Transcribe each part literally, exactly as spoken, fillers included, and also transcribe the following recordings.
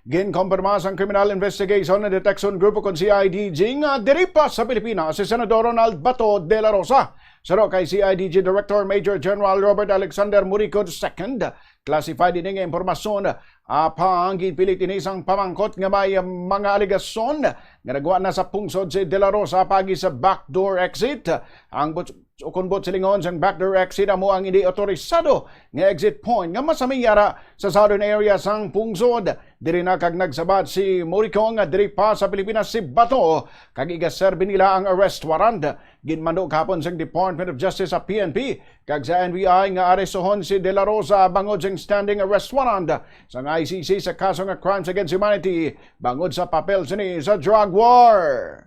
Ginkompirma sang Criminal Investigation and Detection Group, ukon C I D G, nga diri pa sa Pilipinas si Senador Ronald Bato de la Rosa. Suno kay C I D G Director Major General Robert Alexander Morico the second, classified ini nga impormasyon. Apang ginpilit ini sang pamangkot nga may mga alegasyon nga nagwa na sa pungsod si De La Rosa paagi sa backdoor exit. Ang but-, ukon buot silingon sang backdoor exit amo ang hindi otorisado nga exit point nga masaming yara sa southern area sang pungsod. Diri na kag nagsabat si Morico nga diri pa sa Pilipinas si Bato kag igaserbi nila ang arrest warrant. Ginmando kahapon sang Department of Justice sa P N P kag sa N B I nga arestohon si De La Rosa bangod sang standing arrest warrant sang I C C sa kaso nga crimes against humanity bangod sa papel sini sa drug war.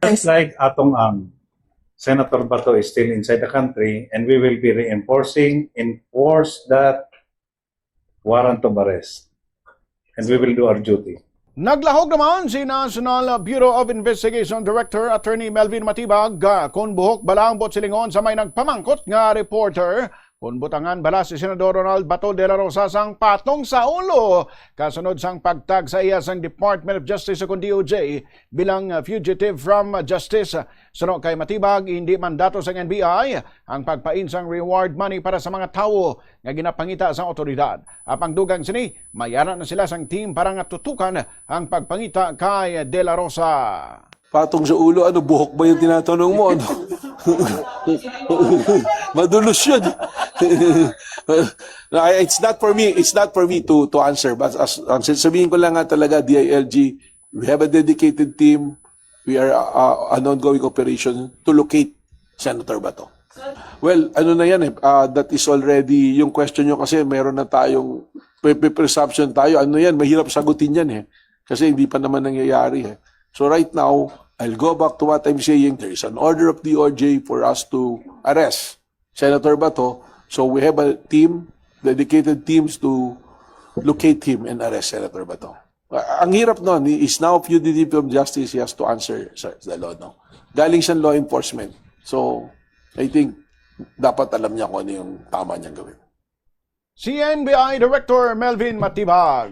Just like atong, um, Senator Bato is still inside the country, and we will be reinforcing, enforce that warrant of arrest. And we will do our duty. Naglahog naman si National Bureau of Investigation Director Attorney Melvin Matibag, ah, kon buhok bala ang buot silingon sa may nagpamangkot nga reporter, kon butangan bala si Senador Ronald Bato de la Rosa sang patong sa ulo kasunod sang pagtag sa iya sang Department of Justice o kon D O J bilang, ah, fugitive from justice. Suno kay Matibag, hindi mandato sang N B I ang pagpain sang reward money para sa mga tawo nga ginapangita sang awtoridad. Apang dugang sini, may ara na sila sang team para nga tutukan ang pagpangita kay De La Rosa. Patong sa ulo, ano, buhok ba yung tinatanong mo? Ano? Madulos yun. No, I- it's not for me. It's not for me to to answer. But as, ang sasabihin ko lang nga talaga, D I L G, we have a dedicated team. We are, uh, an ongoing operation to locate Senator Bato. Well, ano na yan eh, uh, that is already, yung question nyo kasi meron na tayong, may, may presumption tayo. Ano yan, mahirap sagutin yan eh. Kasi hindi pa naman nangyayari eh. So right now, I'll go back to what I'm saying. There is an order of D O J for us to arrest Senator Bato. So we have a team, dedicated teams to locate him and arrest Senator Bato. Uh, ang hirap nun, he is now fugitive from justice, he has to answer sa, sa law, no? Galing siyang law enforcement. So, I think, dapat alam niya kung ano yung tama niyang gawin. C N B I Director Melvin Matibag.